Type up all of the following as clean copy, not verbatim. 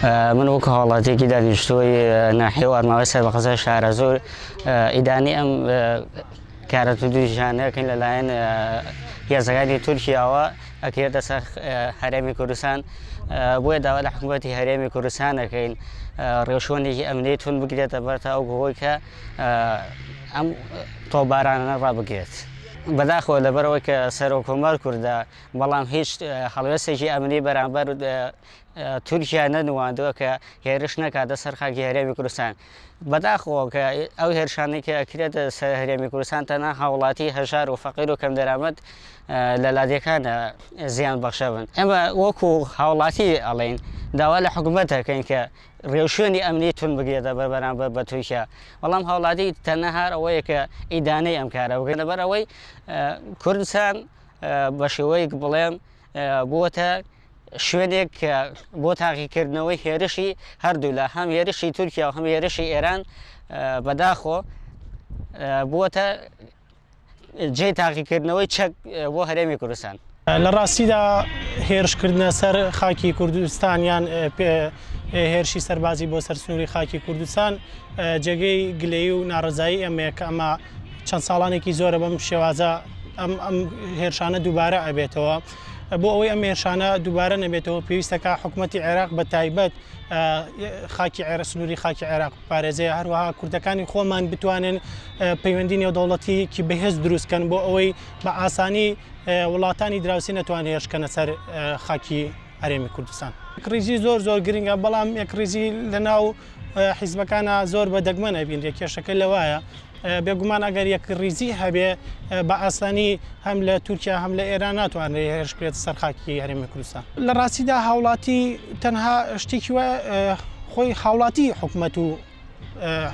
من وەکو هاوڵاتیەکی دانیشتووی ناحیە و ئارماوەی سەر بە قەزای شارەزوور ئیدانەی ئەم کارە توندوتیژانەکەین لەلایەن هێزەکانی تورکیاوە ئەکرێتە سەر هەرێمی کوردستان بۆیە داوا لە حکوومەتی هەرێمی کوردستان دەکەین ڕێوشوێنێکی ئەمنی تون بگرێتە بەر تا ئەو هۆی کە ئەم تۆپبارانانە ڕابگرێت. بەداخەوە لەبەرئەوەی کە سەرۆک کۆمار کوردە بەڵام هیچ هەڵوێستێکی ئەمنی بەرامبەر تورکیا نەنواندووە کە هێرش نەکاتە سەر خاکی هەرێمی کوردستان. بەداخەوە کە ئەو هێرشانەی کە ئەکرێتە سەر هەرێمی کوردستان تەنها هاوڵاتی هەژار و فەقیر و کەمدەرامەت لە لادێکانە زیان بەخشە بن. ئێمە وەکو هاوڵاتی ئەڵێین داوا لە حکومەت دەکەین کە ڕێوشوێنی ئەمنی توند بگرێتە بەر بەرامبەر بە تورکیا، بەڵام هاوڵاتی تەنها هەر ئەوەیە کە ئیدانەی ئەم کارە بکەن لەبەر ئەوەی کوردستان بە شێوەیەک بڵێم بووەتە شوێنێک کە بۆ تاقیکردنەوەی هێرشی هەردوولا هەم هێرشی تورکیا و هەم هێرشی ئێران بەداخۆ بووەتە جێی تاقیکردنەوەی چەک بۆ هەرێمی کوردستان. لە ڕاستیدا هێرشکردنە سەر خاکی کوردستان یان هێرشی سەربازی بۆ سەر سنووری خاکی کوردستان جێگەی گلەیی و ناڕەزایی ئێمەیە کە ئەمە چەند ساڵانێکی زۆرە بەم شێوازە ئەم ئەم هێرشانە دووبارە ئەبێتەوە. بۆ ئەوەی ئەم هێرشانە دووبارە نەبێتەوە پێویستەکە حکوومەتی عێراق بە تایبەت خاکی عێرە سنووری خاکی عێراق بپارێزێ هەروەها کوردەکانی خۆمان بتوانن پەیوەندی نێودەوڵەتیکی بەهێز دروستکەن بۆ ئەوەی بە ئاسانی وڵاتانی دراوسێ نەتوان هێرشکەنە سەر خاکی هەرێمی کوردستان. یەکڕیزی زۆر زۆر گرنگە بەڵام یەکڕیزی لەناو حیزبەکانە زۆر بە دەگمەن ئەبینرێ کێشەکە لەوایە بێگومان ئەگەر یەکڕیزی هەبێ بە ئاسانی هەم لە تورکیا هەم لە ئێران ناتوانرێت هێرش بکرێتە سەر خاکی هەرێمی کوردستان. لە ڕاستیدا هاوڵاتی تەنها شتێکی وایە خۆی هاوڵاتی حکومەت و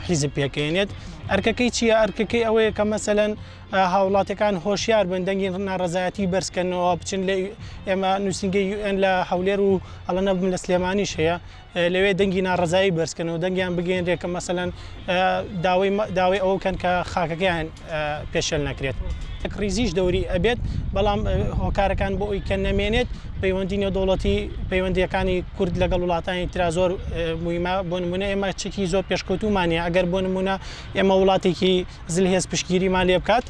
حیزب پێکەێنێت ئەرکەکەی چییە ئەرکەکەی ئەوەیە کە مەسەلەن هاوڵاتەکان هۆشیار بن دەنگی ناڕەزایەتی بەرزکەنەوە بچن لە ئێمە نووسنگەی یوئێن لە هەولێر و ئەڵە نەبم لە سلێمانیش هەیە لەوێ دەنگی ناڕەزایی بەرزکەنەوە دەنگیان بگەیەنرێت کە مەسەلەن داوای داوای ئەوە بکەن کە خاکەکەیان پێشێل نەکرێت. یەکڕیزیش دەوری ئەبێت، بەڵام هۆکارەکان بۆ ئەوی کە نەمێنێت پەیوەندی نێودەوڵەتی پەیوەندیەکانی کورد لەگەڵ وڵاتانی ترا زۆر مویمە بۆ نمونە ئێمە چەکی زۆر پێشکەوتوومان هەیە ئەگەر بۆ نمونە ئێمە وڵاتێکی زلهێز پشتگیریمان لێ بکات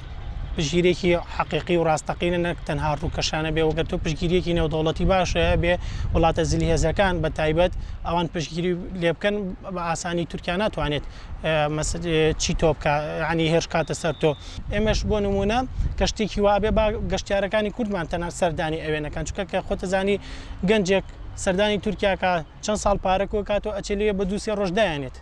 پشتگیریەکی حەقیقی و ڕاستەقینە نەک تەنها ڕووکەشانە بێ وەگەر تۆ پشتگیریەکی نێودەوڵەتی باش هەیە بێ وڵاتە زلهێزەکان بە تایبەت ئەوان پشتگیری لێ بکەن بە ئاسانی تورکیا ناتوانێت چی تۆ بکە ینی هێرش کاتە سەر تۆ ئێمەش بۆ نمونە کە شتێکی وابێ با گەشتیارەکانی کوردمان تەنها سەردانی ئەوێ نەکەن چونکە کە خۆتەزانی گەنجێک سەردانی تورکیاکە چەند ساڵ پارە کۆکاتەوە ئەچێ لەوێ بە دووسێ ڕۆژ دایانێت.